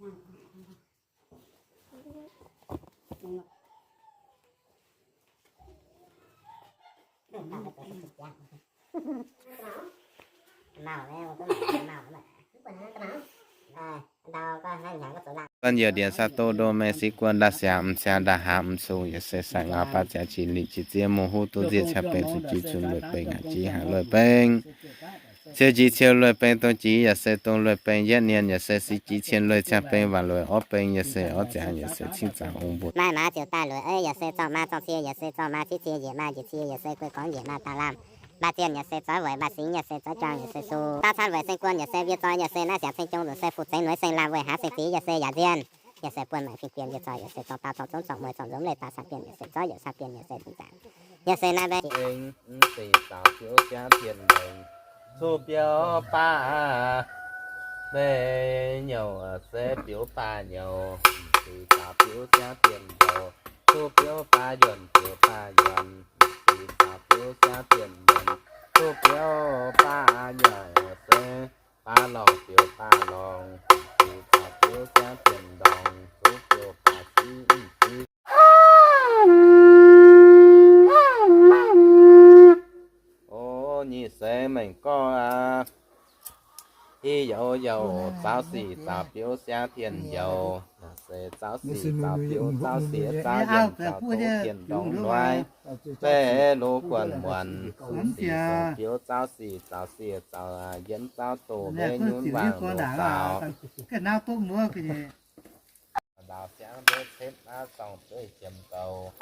Guan youh ndiev saa do ndo mengh siqv guon ndaaih siangx m'siangx ndaaih haangx m'sux yaac se sai ngau baav ziangx qiex liqc qiex ziev mungh huv duqv nziev ciangv beng zuqc jiv zuqc lueic beng aqc jiv haangx lueic beng. Ciou jiv ciou lueic beng dongh jiv yaac se dongh lueic beng yietv nien yaac se siqv jiv cien lueic ciangv beng waanc lueic orv beng yaac se orv ziangx yaac se cingv zaangc ong mbuo. Maaih maaz ziouc daaih lueic eiv yaac se zorqv maaz zorqv cie yaac se zorqv maaz fiev cie njiec maaz njiec cie yaac se guei gorngv njiec maaz daaih lamh. Maaih zienh yaac se zorqv weic, maaih singx yaac se zorqv jaang yaac se su. Daav caan weic seng guon yaac se mbie zoi yaac se naaiv siangx ceng jong nzuqc se fu zengx nueiz seng lamh weic haaix seng ziex yaac se yaac nzienh. Yaac se buonv maaic fing bienh yaac zoi yaac se zorqv baav zorqv zongv zorqv mueiz zorqv nzomv leih daaih caan bienh yaac se zorqv yaac caan bienh yaac se cingv zaangc. Yaac se naaiv mbe. Eng, mv sic zaux biouv siangv tien lengh, cuv biouv baav mbe nyouc se biouv baav nyouc, mv sic zaux biouv siangv tien nzouc, cuv biouv baav yuonh biouv baav yuonh, mv sic zaux biouv siangv tien yuonh, cuv biouv baav nyuoqc se baav lorngc biouv baav lorngc, mv sic zaux biouv siangv tien ndorngc, cuv biouv baav siqv mv siqv. O, nyic seix mengh gorngv aqv. Hiv youz youz zaux sic zaux biouv siangv tien youz, se zaux sic zaux biouv zaux sic zaux yuonh zaux doz tien ndorngv nduov, mbe loz guonc muonc, sic zaux biouv zaux sic zaux sic zaux yienv zaux doz mbe nyunv waangc loz zaux. Ndau siangv mbe cetv aav zorng dueiv jiem goux,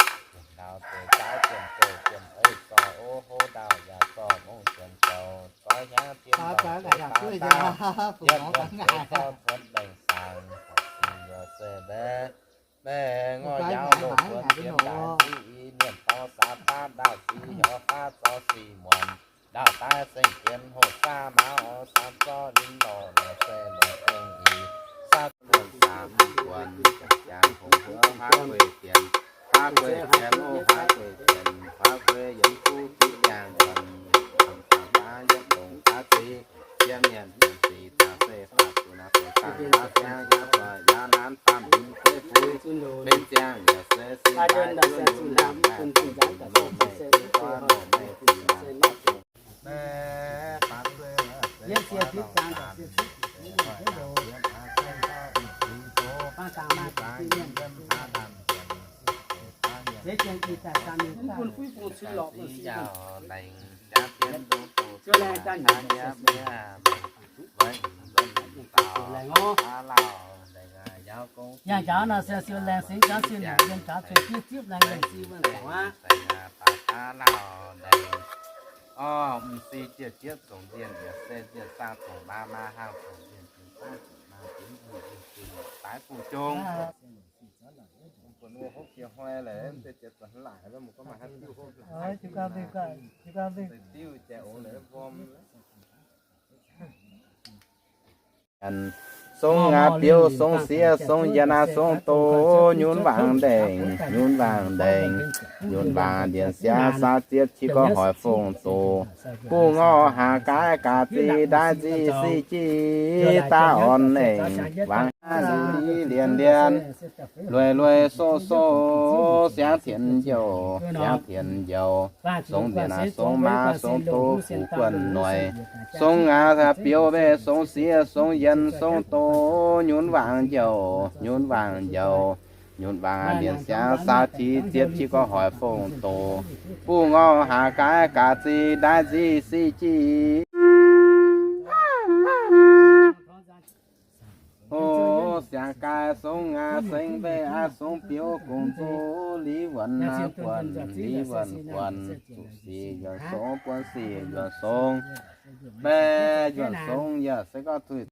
ndau deix zaaiv jiem goux jiem eiv zorh, o, hov ndau yaac zorh mongv jiem goux, zorv hiaangv jiem goux, yietv wuonh deix zorv buonv lengh saangx, sic yaac se mbe, mbe ngorc yaauv loz buonv jiem ndaaih ziqv i mienh dorng saax baav ndaaih ziqc hnyouv faav zorv sic muonc, ndau daaih seng jienv hoqc saav maauh saam zorv ninh lorh lorh se lorh dongh i, sav luonx saam buonc jangx jangx hungh huoqv faav gueix jienx, faav gueix jienx, o, faav gueix jienx, faav gueix yienx kuv jiv jangx buonc, camv camv baav yietv longc faav ziqc, jiem mienh mienh sic daaih se faav zuqc naaiv feix dangh faav siangv yaav zoih yaav naanv faam yinh feiv fuiv, benx ziangh yaac se sin daaih zuov yunv lamh naaiv fungx zunc loh meih jiv gorv loh meih zic naanc faav zuqc. Yangh njaaux nor se siou laengz singx njaaux siou nyanc yiem njaaux cuotv zipv zipv laengz laengz singx wuonh dorngx aqv. Orv, m'sieqv jiez jiepv zongc nzienh yaac se nzienh saang zongc maa, maa haang zongc nzienh, zienh saang zongc maa, zienh nzienh zienh daaih fungc jong. Bun wuov hopv jiex hnoi laaix, se jiex zuqc laaix, mv gorngv maaih haaix diuh hopv laaix. Diuh jiex ongx laaix wuom. Song aav biouv, song siev, song yienx aav, song doz, nyunv waangc ndengc, nyunv waangc ndengc, nyunv waangc ndienx siav sav ziepv qiex gorx hoic fongc doz. Buv ngorc haax gaaiv gaax zih ndaaiv nzih siqv jiv daav orn lengc, waangc liuz lienx lienx, lueic lueic soqv soqv siangv tienx njoux, siangv tienx njoux. Song nziex naaiv song maa song doz fuqv guonh noic. Song aav biouv mbe song siev song yienx song doz nyunv waangc njoux, nyunv waangc njoux. Nyunv waangc ndienx siangv sav qiex ziepv qiex gorx hoic fongc doz. Buv ngorc haax gaaiv gaax zih ndaaiv nzih siqv jiv. O, siangx gaaix song aav seng mbe aav song biouv gongx nzox liv wuonx aav guonc, liv wuonx guonc, zuqc sic yuonx song buonv sic yuonx song. Mbe yuonx song yaac se gorngv zuqc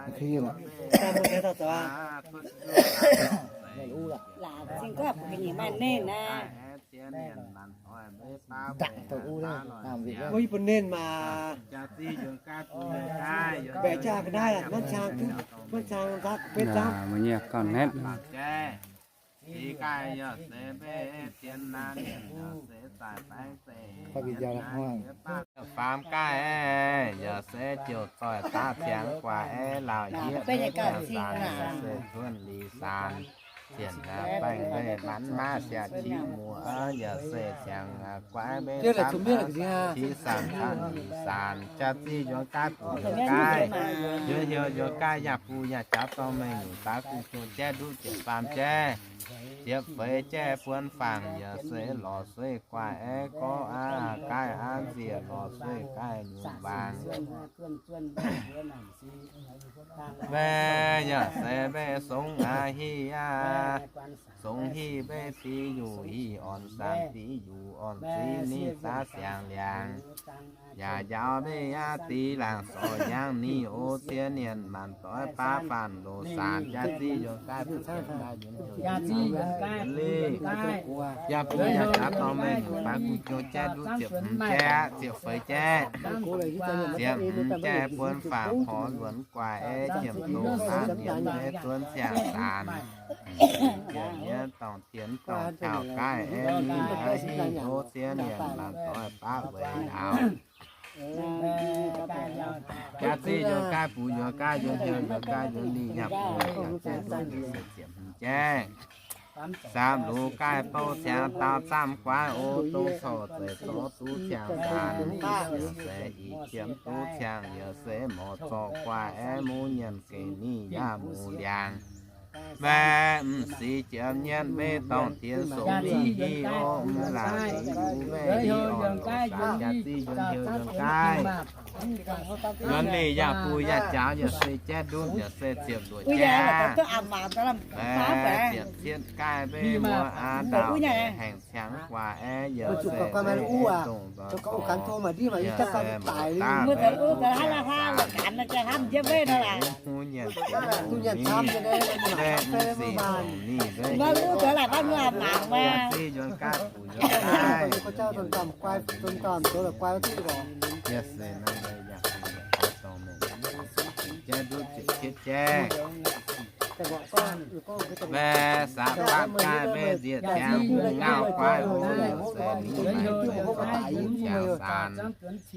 Ih, mbuo yie bun ninh maah. Mbaeqc jaa ga'naaiv, maiv cang, maiv cang, maiv cang. Faam gaaih, yaac se ziouc zoih daav ziangx guaax aeqv, laauc hietv maiv ziangh zaanx, yaac se cuotv liz zaanx. Zienc baengh mbeih manv maav siac qiex muoz, yaac se ziangx guaax mbeih camv, qiex zaanx camv liz zaanx, jaax zinh yuoz gaaix buc yuoz gaaix, yuoz heuc yuoz gaaix yaac buc yaac jaax dorngh mengh nyungc daav guv jung jaiv nduqv ziepc faam jaiv. Ziepc feix jaiv buonv fangx, yaac se lorz sueih guaax aeqv, gorngv aqv gaaix aqv nzieqc lorz sueih gaaix nyungc mbaangx. Mbeih yaac se mbeih songx aqv hiv aqv. Songx hiv mbeih fiv yuqc hiv orn, saanx fiv yuqc orn ziv ninh daav siangx liangx. Yaac njaaux mbeih aqv div laangc sorc nyangv ninh o ziex nienc maanc doix baav faanv loz saanx jaax zinh yuoz gaaix buc yaac Yaac buo yaac jaax dorh mengh baav gu'jong jaiv nduqv ziepc hmz jaiv, ziepc feix jaiv, ziepc hmz jaiv buonv faam porv luonx guaax aeqv, jiem dongh naaiv nyiemz aeqv, zuonv ziangh zaanx, jiem nyei dorngh tien dorngh taux gaaih aeqv, ninh aeqv, hingh hlo siev mienh mangc doic baav weic ndaaux. Jaax zinh yuonx gaaih, buoz yuonx gaaih, yuonx hnyouv yuonx gaaih, yuonx lih yaac buo yaac jaiv duqv ziepc hmz jaiv. Samv lux gaaih bouh ciangx dau zaamv guaiv o, dongh corc zeiz zorqv duqv ciangx zaanx, yaac se ih qiemx duqv ciangx, yaac se morc zorqv guaax aeqv, mbuo nyanc gengh ninh yaac muc ndiangx. Mbaeqc m'sieqv jiem nyienv maiv dorngh dienx sou mingh hiv o, m'laangc hiv lux maiv hiv orn lorqc, jaax zinh yuonx hnyouv yuonx gaaih. Yuonx lih yaac buo yaac jaaux, yaac se jaiv nduqv, yaac se ziepc luoqc jaiv. Mbaeqc ziepc cien gaaih maiv muoz aav ndaauh haengh ciangx guaax aeqv, yaac se maiv dongh nzoih corc, yaac se muoz daaih mbuo nyanc mingh mbaeqc m'sieqv dongh ninh maiv jaax zinh yuonx gaaih buo yuonx gaaih. Yaac se naaiv yaac jaiv nduqv ziepc cietv jaiv. Mbaeqc saax baamv gaaih maiv nzieqc ziangx bung ngauh guaiv o, yaac se ninh maiv zoux duqv ziangx zaanx,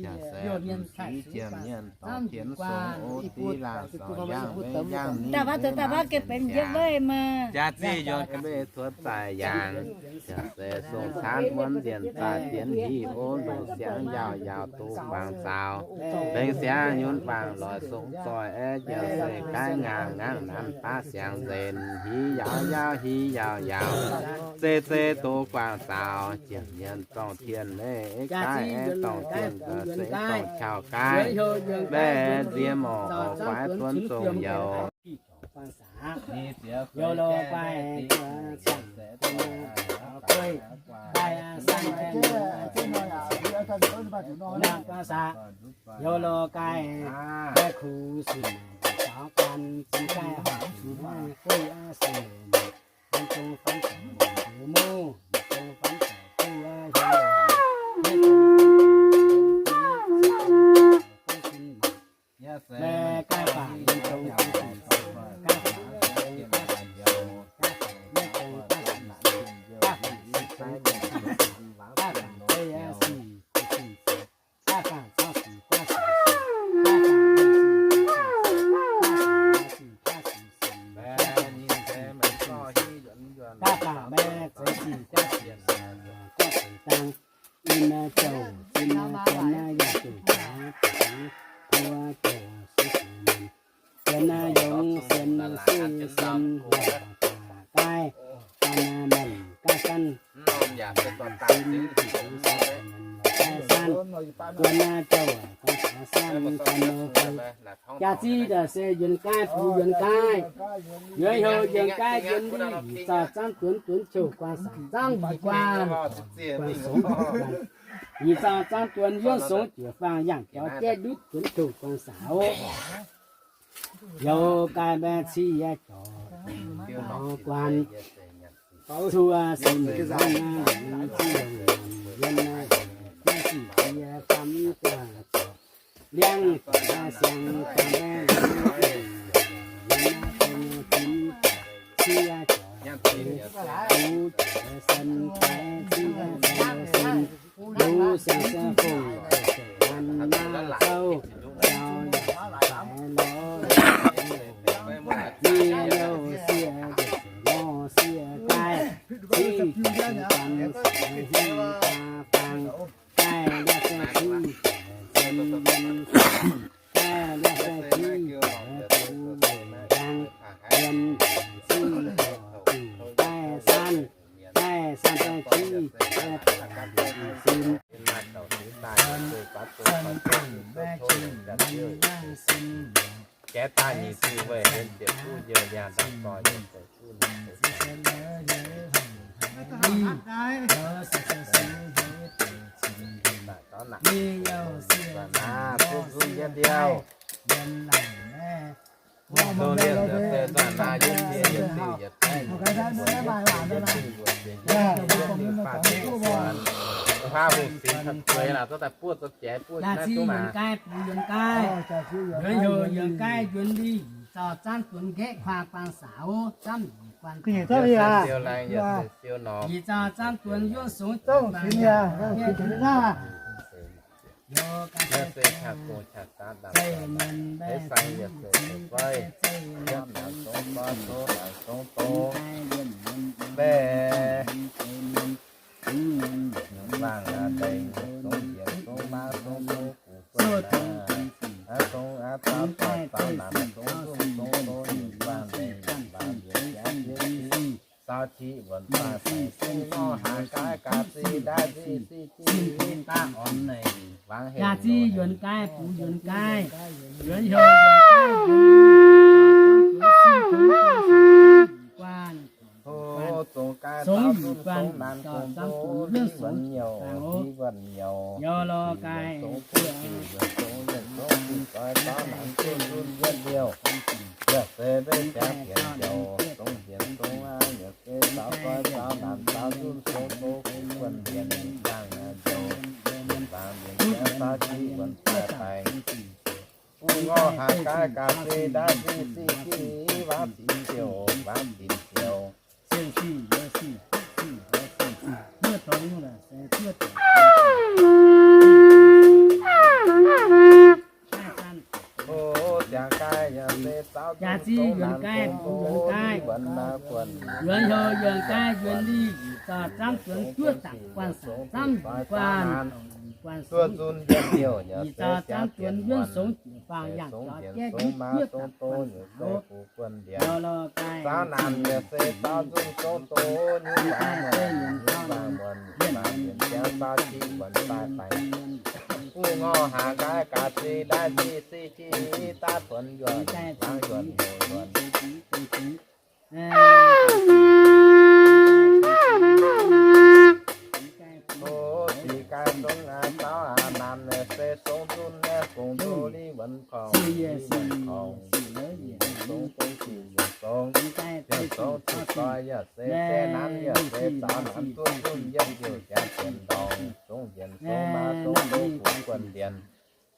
yaac se m'sieqv jiem nyienv dorngh dienx sou o, div laangh sorc yangh maiv yangh ninh maiv maaih ziangx. Jaax zinh yuonx ga'meiv tuotv zaaic yangh, yaac se song caanv muonv nzienh zaaic dienx hiv o, ndoqc siangx yaauc yaauc duqv guangc zaaux, bengx siangx nyunc baangc loic song zoih aeqv, yaac se gaaiv ngaangc ngaangc nanv baav siangx nzenc, hiv yaauc yaauc hiv yaauc yaauc, zeiv zeiv duqv guangc zaaux, jiem nyienv dorngh tien leiz gaaiv aeqv, dorngh tien se dorngh qauh gaaiv, mbaeqc nziex morc orv guaiv duonv zongh youz. Jaax zinh se yuonx gaaiv, buoz yuonx gaaiv, yuonx hnyouv yuonx gaaiv, yuonx lih, yie zauh zaangv duonx duonx jouh guangc saax zaangv yie guangc, guangc songx, yie zauh zaangv duonx yie songx jiouc faang yangh jauv jaiv ndutv duonx jouh guangc saax oc. Youz gaaih mbaeqc ciqv yie zorc guanc, cuotv sin hnangv naaiv, yiem naaiv jienv sin jiex famv guaax zorc, liangv siangx guaax mbaeqc, yiem naaiv dongh ginv ciqv zorc, buv zorc sen, baeqc ciqv zorc sin, luv siangx se fongc zorc an naaiv zouv, zaux yaac faix lorz, nie youh sieqv zorc nor sieqv gaaih, ciqv zorc gan zorc hingv daa faang, gaaih liakv se ciqv zorc sen yen, gaaih liakv se ciqv zorc duqv leiz ndaang, yen ciqv zorc duqv gaaih saanh, gaaih saanh daaih ciqv zorc sin. Jaax ziex yuonx gaev, bungx yuonx gaev, nzuonx heuc yuonx gaev nzuonx lih, yietc zauh zaamv duonx nqaeqv kuaah guanh saax, o, zaamv yietc guanh, yietc zauh zaamv duonx yuov songx, Jaax ziex yuonx gaev, bungx yuonx gaev, nzuonx heuc yuonx gaev, nzuonx lih, yietc zauh zaamv duonx, songx yietc guanh, yietc zauh zaamv duonx yuov songx, guanh, o, yaac lorz gaev, Jaax ziex yuonx gaev, bungx yuonx gaev, nzuonx heuc yuonx gaev, nzuonx lih, yietc zauh zaamv duonx, juov dapc guanh saax, zaamv yietc guanh, guanh songx, yietc zauh zaamv duonx yuov songx, jiex faang yangh jaux jaiv ndutv, juov dapc guanh saax, o, yaac lorz gaev, zaauv naanc yaac se zaauv nzunc sou doz nyungc, zaauv naanc, zaauv naanc, zaauv qiex wuonx daaih baengx, buv ngorc haax nqaai gaax zeix ndaaih zinh zinh jiex i daav buonc yuonc hnaangx yuonc hnyouv yuonc. O, ziqc gaai zong aac, zaauv aac, naanc se song nzunc naaiv gongx ndoh li wuonc korngc, li wuonc korngc, song gong ziqc yuonc song, yuonc song ziqc zoi yaac se se naanc yaac se zaauv naanc duqv nzunc yietv liouc jaax zienx ndorngx, song njienc song maa song doz gu'nguaaz ndienx.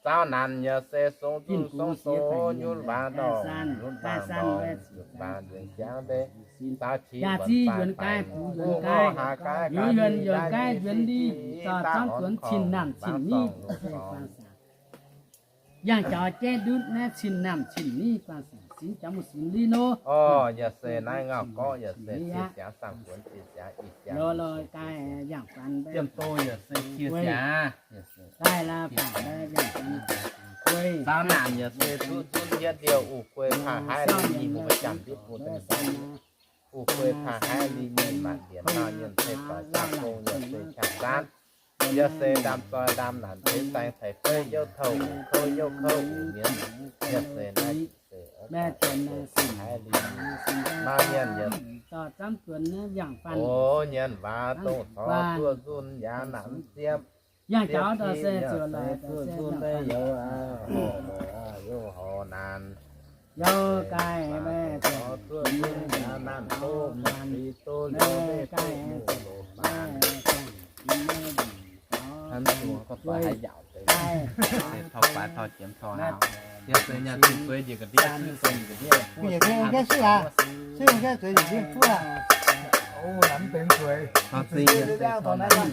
Zaauv naanc yaac se song nzunc song doz nyunc waac ndorngh, nyunc waac ndorngh, nyunc waac nzengc jangv mbe. Zaauv qiex wuonx daaih baengx, buv ngorc haax nqaai gaax zeix ndaaih zinh zinh jiex i daav orn korngc, mangc zorngc lungh korngx. Yangh jaux jaiv ndutv naaiv cin naamh cin ni guanh saac sinx jaux muoz sinx li nor. Orv, yaac se naaiv ngauh gorqv yaac se cie siax, saangv buonc cie siax, ih siax, yangh faanx jiemh doh yaac se cie siax. Daaih laaix faanx yangh faanx. Zaauv naanc yaac se duqv zunv yietv liouh, uv guei paav haiv li nyic, mbuo janx ndutv mbuo daaih uv guei paav haiv li nyic, maanc ndienx nor nyienh ceix doix zaangv gong yaac se qaqv zaanv. Yaac se ndaam zoi ndaam naanc deix zaeng ceix feiv youv touv uc kouv youv kouv uc mienz. Yaac se naaiv se haiv li nyic, maaih mienh yaac o nyienx waac dongh cor zuov nzunc yaac naanc ziepv. Yangh jaux daaih se zuqc laaix zuqc nzunc deix youz, youz horc naanc. Youz gaaih, zuov nzunc yaac naanc doqv mv deix doqv liouh mv deix doqv muoz loz-baan. Hnangv zuqc gorngv zuqc haaix yaauc deix, se taux faix taux jiemx taux haaix, yaac se nyaanh zinh zueiz njiec ga'ndiev, zueiz njiec ga'ndiev, taux zinh yaac se taux naaiv.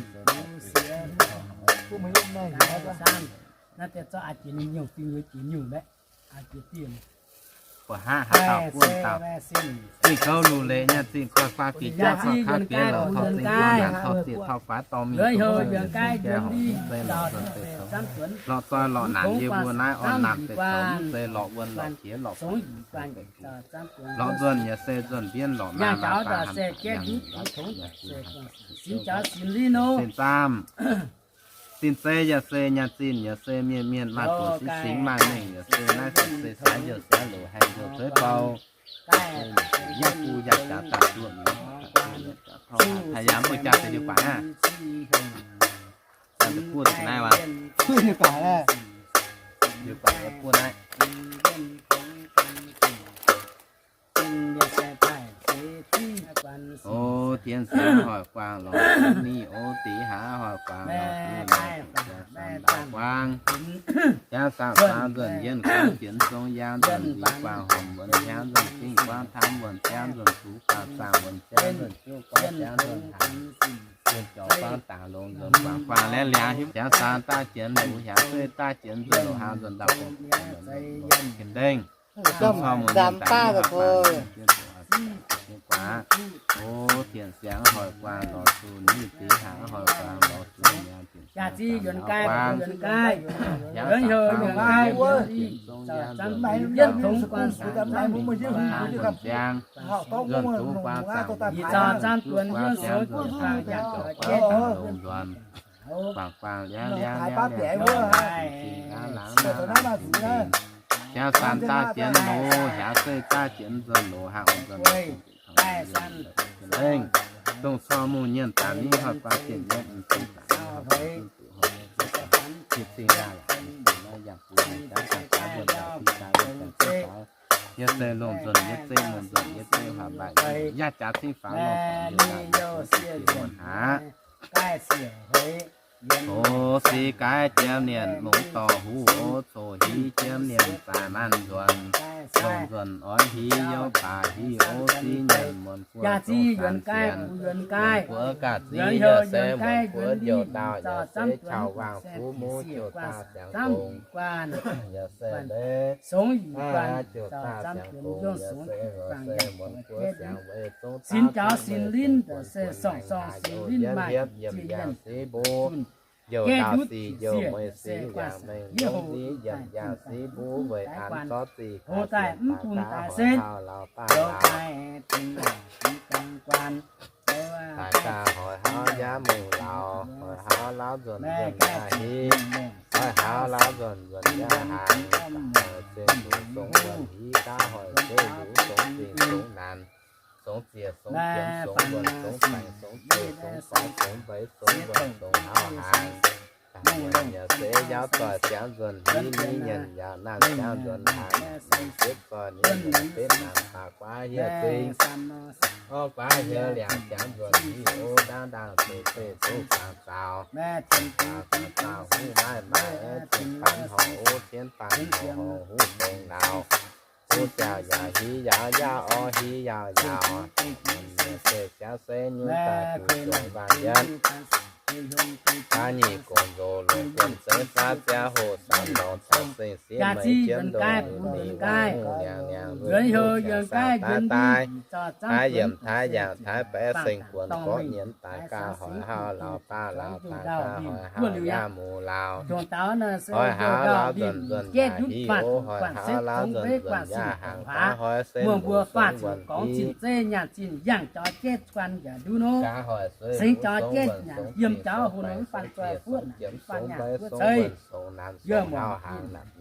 Buatc hnangv haaix dauh buonv dauh. Zingh kouv luv leiz nyei zingh koi faam bieqc jauv taux kaav bieqc lorqc, taux zingh taux naanc taux zieqc taux faix dorh mingh, lorqc zoi lorqc naanc yie mbuo naaiv orn naamh deix zoux mv zeiz lorqc wuonh lorqc qiex lorqc faix. Lorqc nzuonh yaac se nzuonh mbienv lorqc naanc laaix daaih hanc sin zaamv. Zinh zeiv yaac se nyaanh zinh yaac se mienh mienh maaih buonc singx singx maaih mengh yaac se naaiv se saaix youh siaaux loz haengh youh zueiv bou. Yaac gu yaac jaax daaih duqv. Haaix yaac mbuo jaax daaih liuz baac aqv. Jaax daaih buov naaiv waac. Liuz baac buov naaiv. O, tien siangx hoic guangc lorz ninh, o, deix hlaax hoic guangc lorz ninh, jaa saangv daaih guangc, jaa saangv daaih nzuonx yienh guangc, jienv zong yaang nzuonx nzic guangc, hormc wuonx hiaangv nzuonx zingh guangc, tamv wuonx biaav nzuonx zuqc guangc, zaangc wuonx biaav nzuonx juqv guangc, biaav nzuonx hnaangx, nzuonx jorc guangc, dangc longx nzuonx guangc, guangc liangv liangv hiuv, jaa saangv daaih jienv luc, hiaangx zeiv daaih jienv nzuonx loz, hlaax nzuonx ndau, gengh dengh. Nzamc daaih guangc, o, tien siangx hoic guangc lorz zuqc ninh, deix hlaax hoic guangc lorz zuqc ninh, jaa ziv yuonx gaih, yuonx gaih, yuonx houc yuonx gaih, yietv tongx guanh zaangc, nzuonx zuqc guangc zaangc, yietc zaux zaangc duonx yiem soux jiu-baang yaac longx nzuonx. Guangc guangc liangv liangv liangv liangv, jaa saangv daaih jienv loz, hiaangx zeiv daaih jienv nzuonx loz, hlaax nzuonx lengh, dongh corc mungh nyienh daaih mingh hoic guangc jienv yietv, mv zingh daaih mingh hoic guangc jienv duqv hoic guangc jienv zingh daaih, yangh bun jaa saangv daaih nzuonx daaih zingh daaih nzuonx daaih zingh daaih, yietv zeiv longx nzuonx yietv zeiv, mungh nzuonx yietv zeiv, hoic mbaih yaac jaax cingv faaux longx faaux liouh daaih, yaac cingv faaux muonh aqv. O, sic gaix jiem nienh mungz dorh huv, o, coqv hiv jiem nienh zaaix maanc nzuonx, longx nzuonx oix hiv youv baac hiv, o, sic nyenh muonh guoqv zungv saanx sienx, muonh guoqv gaax ziv yaac se muonh guoqv njoux ndaauh, yaac se qauv waangc fuqv muv jouh daaih siangx gong, yaac se leiz jouh daaih siangx gong, yaac se muonh guoqv siangx weic zungv daaih zungv weic muonh guoqv siangx weic haaix youh hietv hietv yiem yaac sic mbuo, youh ndaauh sic youh mueiz sic yaac mengh longx ziv yiem yaac sic mbuo weic an zorqv zih gaax sienx daaih gaav hoic hauh lauz baav lauz. Daaih gaav hoic hauv yaac mungh lauz, hoic hauv lauz nzuonx nzuonx yaac hiv, hoic hauv lauz nzuonx nzuonx yaac hnaangx, se luc songx wuonh hiv gaav hoic se luc songx zingh songx naanc, songx ziec songx jiemx songx wuonh songx baengc songx zeiv songx faix songx mbeix songx wuonh songx hauv hnaangx. Yaac se yaauv zoih siangx nzuonx hiv, ninh nyienh yaac naanh siangx nzuonx hnaangx, setv zoih ninh nyienh betv naanc baac guaav hieh zingh, o, guaav hieh liangc siangx nzuonx hiv, o, ndaangv ndaangh zeiv zeiv duqv zaangc zaaux, zaangc zaangc huv maaih maaih, cien baan horngh, o, cien baan horngh horngh huv dongz nauz, o, jaax yaac hiv yaac yaav, o, hiv yaac yaauc, se siangx se nyunv daaih guv zuangx waanc yienv, daav nyic gong nzox longc guon zeiv faav ziangh hoc samx lorngx caux seng siev meix jienv ndongh mingh mingh liangx liangx luoqc luoqc siangx saauv daaih daaih, taaix yiemc taaix yaangh taaix baeqv seng guonx gorqv nyienz daaih gaav hoic hauv lauz baav lauz daaih gaav hoic hauv yaac muc lauz, hoic hauv lauz nzuonx nzuonx yaac hiv, o, hoic hauv lauz nzuonx nzuonx yaac hnaangx gaav hoic se luc songx wuonh hiv, gaav hoic sueiv luc songx wuonh songx ziex songx baeqv songx jiemx songx mbeix songx wuonh songx naanc songx hauv hnaangx naaic,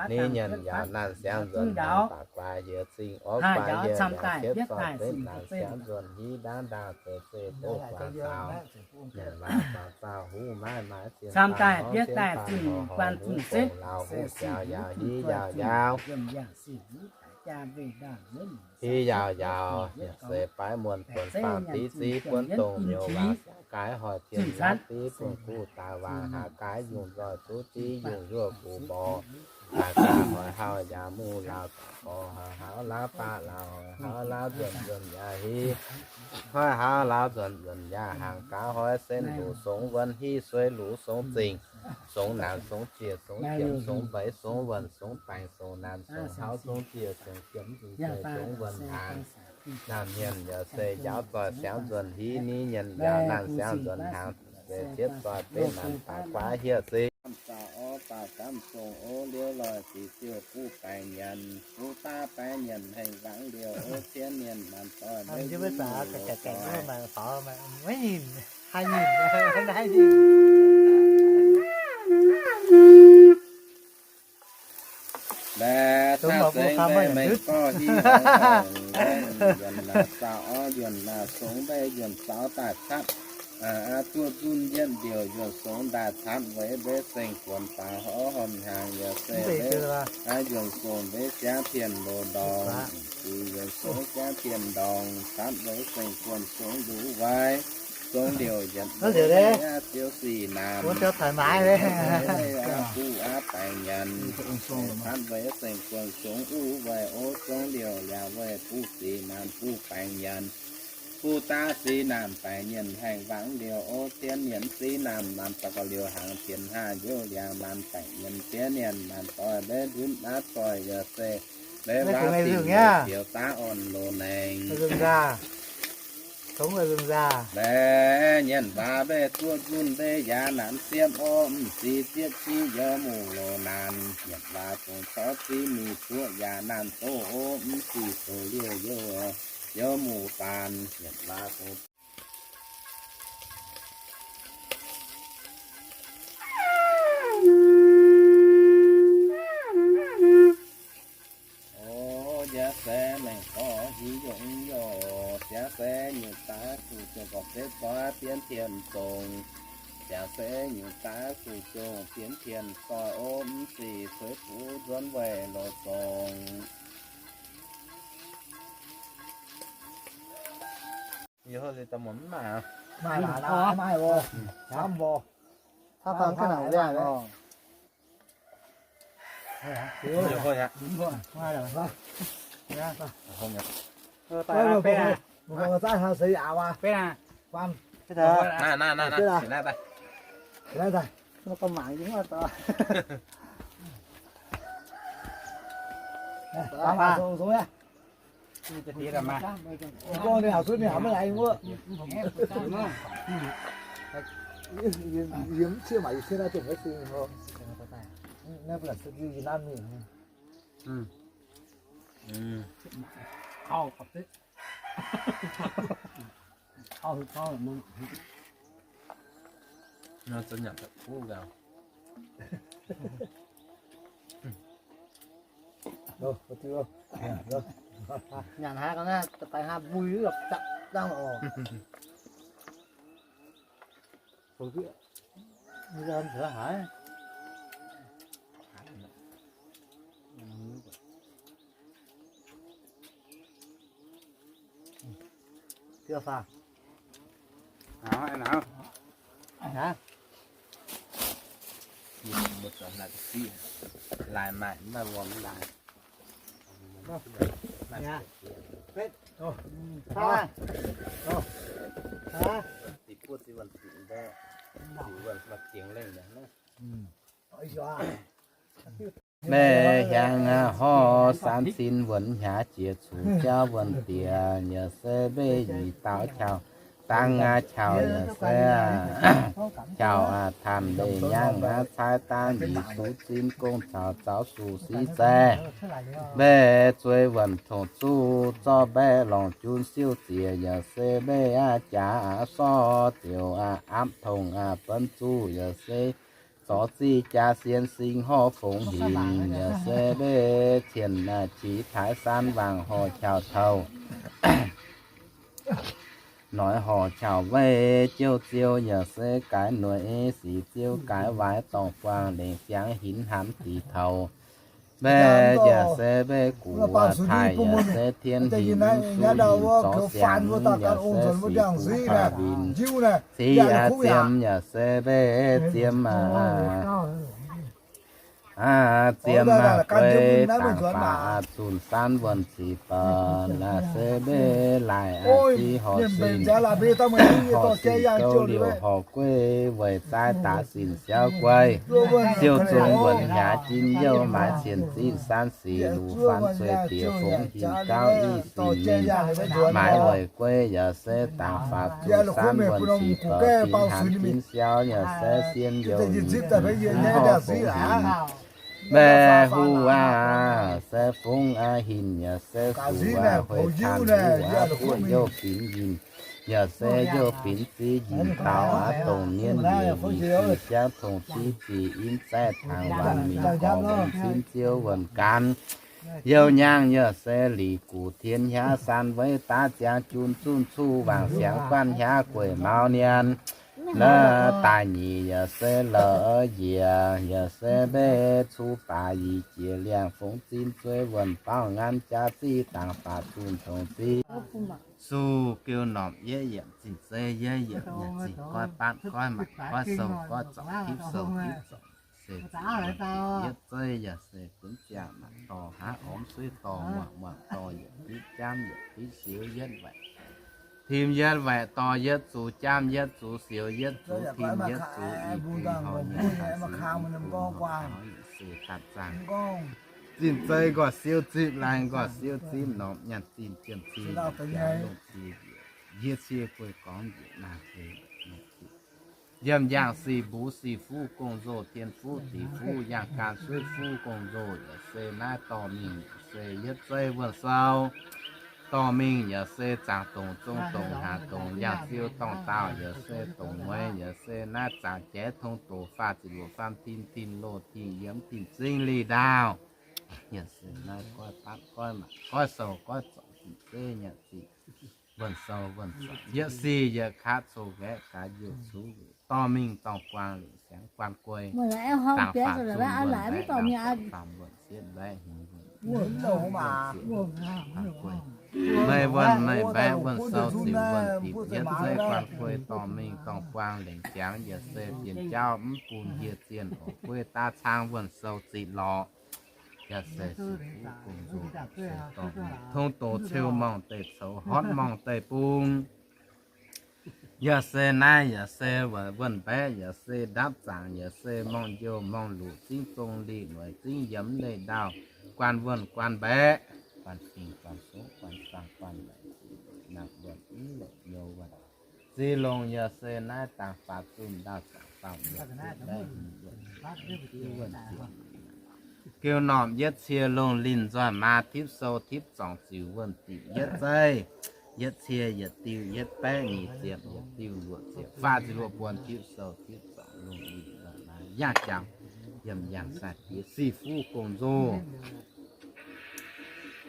ninh nyienh yaac naanh siangx nzuonx hnaangx baac guaax hieh zingh, orv guaax hieh liangc siepv zoih betv naanc siangx nzuonx hiv, ndaangv ndaangh zeiv zeiv doqv guaax zaaux, nyanc waac zaaux zaaux huv maaih maaih, cien baan horngh cien baan horngh horngh huv gong lauz huv jaax yaac hiv yaac yaauv, hiv yaac yaauc, se baaix muonh buonc faam div ziv buonv dongh miuc waac siangx gaix hoic tien yaav div buonv guv daaih waac haaix gaix yungh nzoih duqv div yungh yuoqv guv mborqv, daaih gaav hoic hauv yaac muc lauz, hoic hauv lauz baav lauz, hoic hauv lauz nzuonx nzuonx yaac hiv, hoic hauv lauz nzuonx nzuonx yaac hnaangx gaav hoic se luc songx wuonh hiv sueiv luc songx zingh, songx naanc songx ziex songx jiemx songx mbeix songx wuonh songx baengc songx naanc songx hauv songx ziex songx jiemx songx zeiv songx wuonh hnaangx. Naamh mienh yaac se yaauv zoih siangx nzuonx hiv, ninh nyienh yaac naanh siangx nzuonx hnaangx, se siepv zoih betv naanc baac guaax hieh zingh. Gamh zaux orv baac gamh zongh o, liuz loih ziqc ziouc guv baengc nyanc, guv daav baengc nyanc hengh wangv liouh o, cien mienh maanc doic maiv nzunc loz doic. Mbaeqc taav zengx mbaeqc mengh gorx hiv horngh horngh, yuonc naaic zaux orv yuonc naaic songx mbaeqc yuonc zaux daaih catv. Aa, zuov zunv yietv ndiouc yuonh songx daaih catv weic mbe seng guonx baac horv horn hnyangx yaac se mbe, aa, yuonh songx mbe siangv tien loz ndorngx, zuqc yuonh songx siangv tien ndorngx catv weic seng guonx songx nduqc waaiv, zong ndiouc yietc mbe, aa, ziouc sic naamh, buv aav baengc nyanc, catv weic seng guonx songx uv weic o zong ndiouc yaac weic buv sic naamh buv baengc nyanc. Buv daav sic naamh baengc nyanc haengh wangc ndiouc o zien nyanc sic naamh maanc zaux gauh liouh hnaangx tien haav youh liangx maanc baengc nyanc zien nyanc maanc doic mbe ndunv aav zoih yaac se mbe waav sic ziouc daav orn loz nengx. Mbe nyanc waac mbe zuov zunv mbe yaac naanc siepv o, m'ziex ziepv qiv youz muc loz naanc. Nyanc waac dongh corc ziv mingh zuoqv yaac naanc doqv o, m'ziex doqc liouh youz, youz muc faanx. Nyanc waac dongh O, yaac se lengc gorx hiuv yongh yoh, yaac se nyutc daaih zuqc zongh gorqv setv zoih bienv tien zongh, yaac se nyutc daaih zuqc zongh bienv tien zoih o, m'ziex cueiv buv nzuonx weic loz zongh. Nyanc haaix ga'naaiv, daaih haaix mbui dapv dangh oc. Laaih maaih mv maaih wuom laaih. Meih hiaangx horv saanv cin wuonx hnyaax jiex cuqv jauv wuonx diex, yaac se mbeih nyic daaux qauv dangh qauv, yaac se qauv taanc mbeih nyangv caaiv daav nyic suv zimv gong caux zaux suc sic zaeh. Mbeih zueiz wuonc tongc zuqv zorqv mbaeqv longc jun siouv ziex, yaac se mbeih aqv jaax sorv ziouc aqv apv tongc aqv benv zuqv, yaac se zorc ziqv jaax sien sing horv fongx hinc, yaac se mbeih cien aqv qiex taaix saanv wangc horc qauv touh. Noic horc qauv weih jouv ziouv, yaac se gaaix noic sic ziouv gaaix waaic dorngh buangh lengc ziangx hinc hnamv dix toux. Mbeih yaac se mbeih guv taaih, yaac se tien hinc mv suv hinc zorc siangx, yaac se sic guv taaih winh civ aqv ziem, yaac se mbeih ziem aqv. Aqv ziem aqv guei dangc baac aqv zunh saanv wuonh cic baac, aqv se mbeih laaih aqv ziv horc sin, horc sin gouv liouh horc gueiv weic zaaiv daaix sin siauv gueiv. Ziouv zungv wuonx hnyaax jin youh maaiz cien zinh saanv sic luc faanv cueiv diex fongx hinc gauv i sin ninh maaiz weic gueiv, yaac se dangc faaux zunh saanv wuonh cic baac fingx hnamv jin siauv, yaac se sien youh nyic horc fongx hinc. Mbeih huv aqv se fungx aqv hinc, yaac se suc aqv hueic canh huv aqv buoqv youh binx yinh, yaac se youh binx ziv yinh daux aqv dongh nienh yinh yinh siangv tongx ziv zic in zaeqv tangx waanc mingh gorngv wuonh cin ziouv wuonh gaanv. Youh nyaangh yaac se lic guc tien hiav san weiv daav ziangx jun zunh cuv wangc siangx guanh hiav gueic maux nien. Naaiv daaih nyic yaac se la'yiec, yaac se mbev cuv baac yie jiex liangx fongx zinh zueiz wuonh baauh ngan jaax ziqv dangx baac zunh tongx ziqv. Su geu norm yie yietc zinh zeiv yie yietc nyanc zinh goiv batv goiv maanc goiv sou goiv zorngc tipv sou tipv zorngc se yietc zeiv yaac se gunv ziangh maanc dorh haav ormv suiv dorh muangx muangx dorh yietc bitv jaamv yietc bitv siou yietv waaic. Tim yietv waaic dorh yietv zux jaamv yietv zux siou yietv zux tim yietv zux ih bung hnoi nyanc daaih siou ih bung hnoi taux yietc se daaih zaangh. Zinh zeiv nqorc siou zipv laai nqorx siou zipv norm nyanc zinh jiem cie longc cie njiec, yie cie guei gorngv njiec naaiv se nyanc zinh. Yiem yangh sic mbuo sic fuv gong-nzou, tien fuv dic fuv, yangh gan suiv fuv gong-nzou, yaac se naaiv dorh mingh yaac se yietv zeiv wuonh sou. Dorh mingh yaac se zaangc dongc zong dongc hnaangx dongc yangh ziu dorngh daauh, yaac se dongc mueiz, yaac se naaiv zaangc jaiv tong doqc faah ziepc luoqc faam tin tin loz tin yiemz tin zingv li ndaauh. Yaac se naaiv goiv batv goiv maanc goiv sou goiv zorngc zinh zeiv nyanc zinh wuonh sou wuonh zorngc yietv sic yietc kaav coux nqaeqv gaax njiec cuv dorh mingh dorh buang lengc siangx guaan guei, dangx faam zunh wuonh mbaeqv, dangx faam wuonh sietv mbaeqv, hmz wuonh guaan guei, meih wuonh meih mbaeqv wuonh sou ziux wuonh dipc yietv zeiv guaan guei dorh mingh dorh buang lengc siangx yaac se bienh jauv mv bun hieh zienh oc guei daav caang wuonh sou zitc lorqc. Yaac se sic fuv gong-nzou se dorh mingh tong doz ceu morngh deic coux horpc morngh deic bung. Yaac se naaiv yaac se wuonh mbaeqv yaac se ndapv zaangc yaac se morngh njoux morngh luqc zingv zong liqc lueic zingv yiemz leih ndaauh guaan wuonh guaan mbaeqv guaan fingx guaan soqv guaan saang guaan laic ziqc lueic nangh wuonh mv lueic nyouz wuonh ziqc longc yaac se naaiv dangx faam zunh ndaauh zaangc faam lueic mbaeqv hmz lueic wuonh ziqc geu normh yietv cie longh linh nzoih maa tipv sou tipv zorngc ziux wuonh dipc yietv zeiv, yietv cie yietc diuh yietv baeqv nyic ziepc yietc diuh luoqc ziepc faah ziepc luoqc buonc tipv sou tipv zorngc longh linh nzoih maa yangh jangx yiem yangh sai diex sic fuv gong-nzou.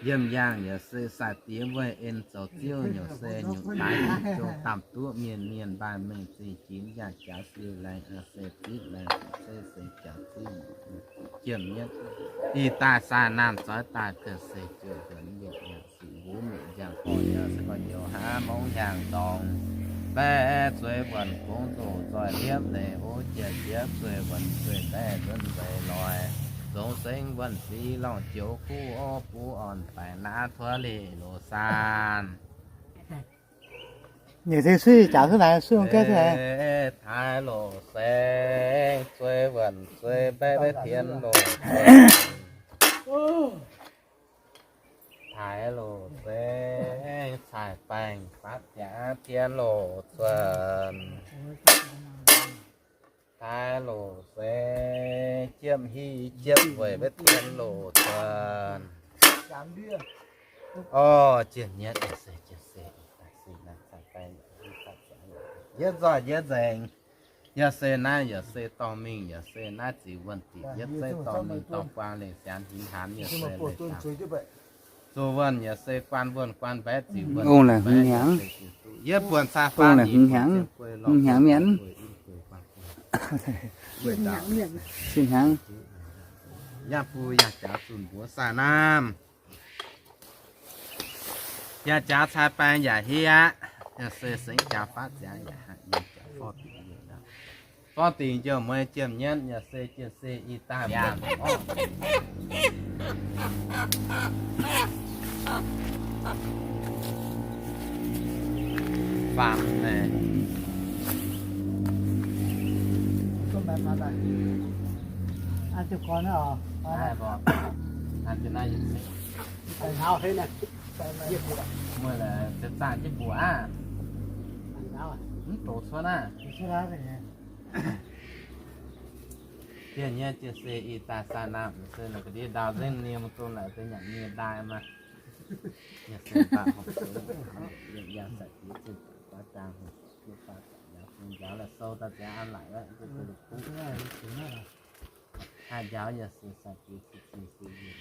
Yiem yangh yaac se sai diex weih en zoux ziouv nyungc se nyungc daaih nyungc zong damh duqv mienh mienh mbaih mengh zingh jinx yangh jaax siou laengz yaac se zipv laengz se se jaax zipv jiem nyetv. Ih daaih sai naamh zoix daaih ga'se ziouc nzuonx yietc yangh sic mbuo mietc njang gorx yaac se gorx njoux hnangv mongv hiaangx ndorngx. Baeqv zueiz wuonh gongx nzoh zoih liepv leiz o jiex jiex zueiz wuonh zueiz baeqv nzuonx nzeix loix. Zongx sengx wuonh sic lorngh joux kuv o buv orn baengc naav tuov liqc loz saan. Nyei se suiv jaax suiv naaic suiv hong geh suiv naaic. Taaix loz sengx zueiz wuonh zueiz baeqv baeqv tien loz zuonh. Taaix loz sengx caaix baengh fatv jaax tien loz zuonh. Taaix loz sengx jiepv hiv jiepv weic baeqv tien loz zuonh. Orv, jienh nyetv se jienh se, se naaiv caaix baengh yietv nzoih yietv nzengc. Yaac se naaiv yaac se dorh mingh, yaac se naaiv ziux wuonh dipc yietv zeiv dorh mingh dorh buang lengc sianx hinx hanx yaac se leiz dangx. Zoux wuonh yaac se guaan wuonh guaan mbaeqv ziux wuonh. Ong laengc hmz hnyangx, yietv buonc caa ong laengc hmz hnyangx, hmz hnyangx mienh. Sin hnyangx. Yangh bun yangh jaax zunh mbuox sai naamh. Yaac jaax cai baeng yaac hieh aqv. Yaac se sengx jaax fatv ziangx yaac haic nyei jaax forv dingc. Forv dingc jouh mueiz jiem nyienv yaac se jien se ih daaih mbiaangx orv. Faam naaic. Muoz laaix ziex zaangh jienv mbuoqc aqv. Mv doqc cuotv aqv. Jienh nyei jienh se ih daaih sai naamh se la'ga'ndiev ndau nzengc nie mv dungx laaix deix nyanc nie ndaaih maah. Yaac se baac horpc zoux yaac sai diex zinh baac jaang hungh jiex baac njaaux la'sou daaih ziangx an laic wuov, haih njaaux yaac se sai diex zinh zinh se yie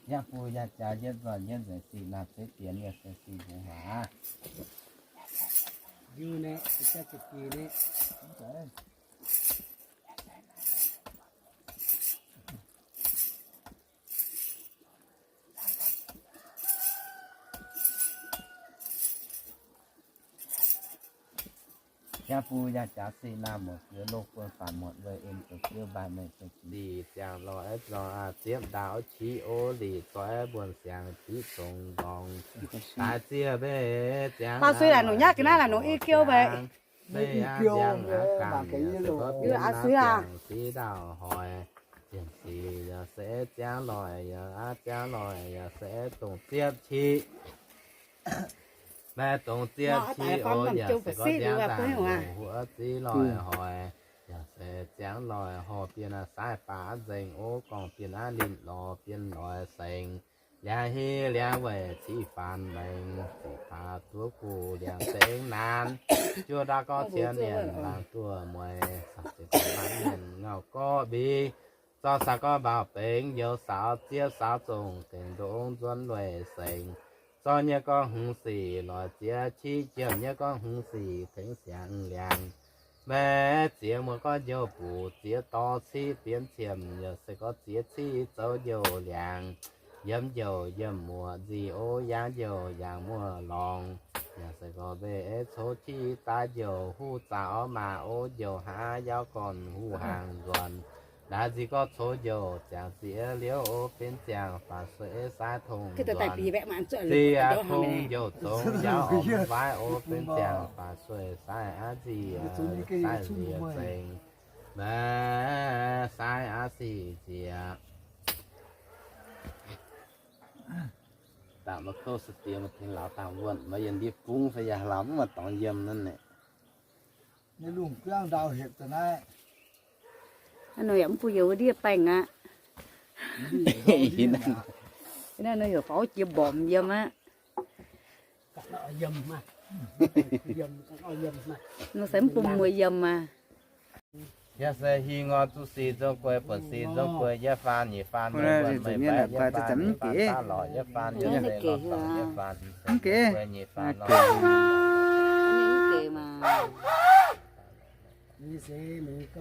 Yaac bun yaac jaax yietv nzoih yietv nzengc sic naamh zeiv dienx yaac se sic mbuo waac. Yaac bun yaac jaax sic naamh muoc gux loz buonv faatv muotc weih en zoux ziouv mbaih mengh zoux sic. Lic ziangh lorh aeqv, zorng aqv, ziepv ndaauv qiv ov, lic zoi aeqv, mbuonx siangx qiv zongx nqorngx. Daaih ziex mbeih ziangx, baac sui laaix nongc nyaqv ga'naaiv laaix nongc i kiou mbeih. Mbeih aqv, ziangx aqv, ganh yaac se gorngv bienx aqv, ziangx sic ndaauv hoic. Ziepc sic yaac se ziangx loic, yaac aqv, ziangx loic yaac se dongh ziepv qiv. Mbaih dongh ziepv qiv ov, yaac se gorngv ziangx ndaauv huoqv ziv loic hoic, yaac se ziangx loic hoic bienx aqv, saaix baac nzengc ov, gorngv bienx aqv, linh lorz bienx loic sengx. Liangx hiv liangx weic ciqv faanx mengh, ziqc baac duqv guv liangx zengx naanc. Juov ndaauv gorngv cien mienh laangz duqv mueiz, cien mienh ngauh gorqv mbi. Zorqv saax gorngv mbaaux bengx youz saaux, ziev saaux zongh dengx ndongv nzuonx lueic sengx. Zorqv nyei gorngv hmz sic loic ziex qiv, jiemh nyei gorngv hmz sic tengx siangx liangx. Maiv ziex muoz gorngv njoux buc ziex dorv ciqv bienx qiemx, yaac se gorngv ziex ciqv zoux njoux liangx. Yiem njoux yiem muoc nzih ov, yangh njoux yangh muoc lorngx. Yaac se gorngv mbeih cou qiv daaih njoux huv zaaux orv maaz ov, njoux hnangv yauv gorn huv hnaangx nzuonx. Ndaix nzih gorngv cou njoux ziangx ziex liouv ov, benx ziangx faatv sueih saaix tongx nzuonx. Ziex tongx njoux zongx yauv orv mv waaiv ov, benx ziangx faatv sueih saaix aqv nziex, saaix nziex zengx. Maiv saaix aqv sic nziex. Dangc maiv kouv se diex maaih tengx lauz dangh wuonh, maiv yiem ndiev bungv fai yaac lauz mv maaih dorngx yiem nanv naeqc. Nyei lungh biangv ndau hietc da'naaiv. Naaiv nor yaac mv bun yie wuov ndiev baengh aqv. Naaiv nor yaac faaux jiex mbormx yiem aqv. Nor se mv bun muoz yiem aqv. Yaac se hi ngor zuqc sic nzong guei, buonc sic nzong guei, yietv faanv nyic faanv, buonc mengh baeqc yietv faanv nyic faanv daav lorqc, yietv faanv yietv se lorh dorngx, yietv faanv nyic faanv lorh.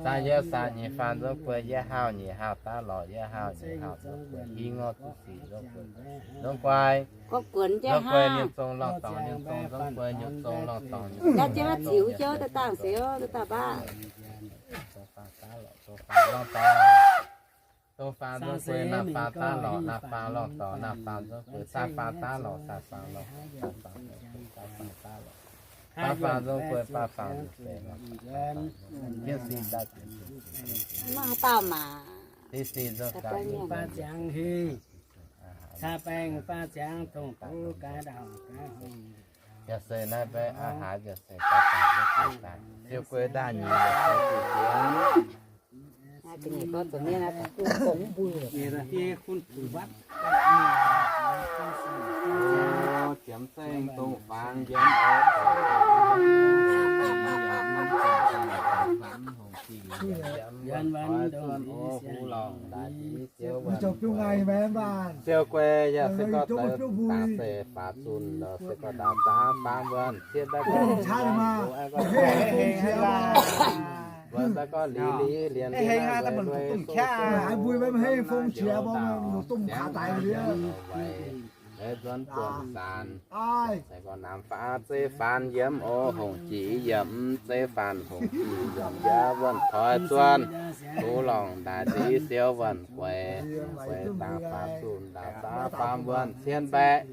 Zaah yietv zaah nyic faanv nzong guei, yietv haauh nyic haauh daav lorqc, yietv haauh nyic haauh nzong guei, hi ngor zuqc sic nzong guei, nzong guei, nzong guei nyei zong lorh dorngx, nyei zong nzong guei, nyei zong lorh dorngx, nyei zong lorh dorngx, nyei zong lorh dorngx, dongh faanv daav lorqc, dongh faanv nzong guei, naamh faanv daav lorqc, naamh faanv lorh dorngx, naamh faanv nzong guei, daaih faanv daav lorqc, daaih faanv lorh dorngx, daaih faanv daav lorqc, daaih faanv nzong guei, baav faanv nzong guei, jienv sic daaih jienv sic, maaih dauh maac, div sic nzong guei, baav ziangx hingh, caa baengh baav ziangx dongh duqv gaax ndau gaax hongh. Yaac se naaiv mbaeqc aqv haaix yaac se gaax daaih, siou guei daaih nyic yaac se diuc jienv. Ziemx zengv dongh fangx yiem oc, yiem oix zuonv oc, huv lorngh ndaaih div siou wuonh. Siou guei yaac se gorngv daaih daaih se faatv zunh lorh, se gorngv daaih zaax faam wuonh, cien daaih gorngv wuonh daaih gorngv li li lienz lienz nzuonx buonc saanx. Se gorngv naamh faanv zeiv faanx yiem oc, hongh jiex yiem zeiv faanx hongh jiex yiem yaac wuonh toix zuonv, huv lorngh ndaaih div siou wuonh gueix, gueix dangx faatv zunh daaih zaax faam wuonh cien mbaeqc.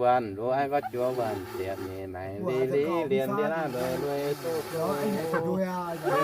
Wuonh luov aengx gorngv juov wuonh ziepc nyeic maengx li li lienz lienz aqv, lueiz lueiz duqv duqv.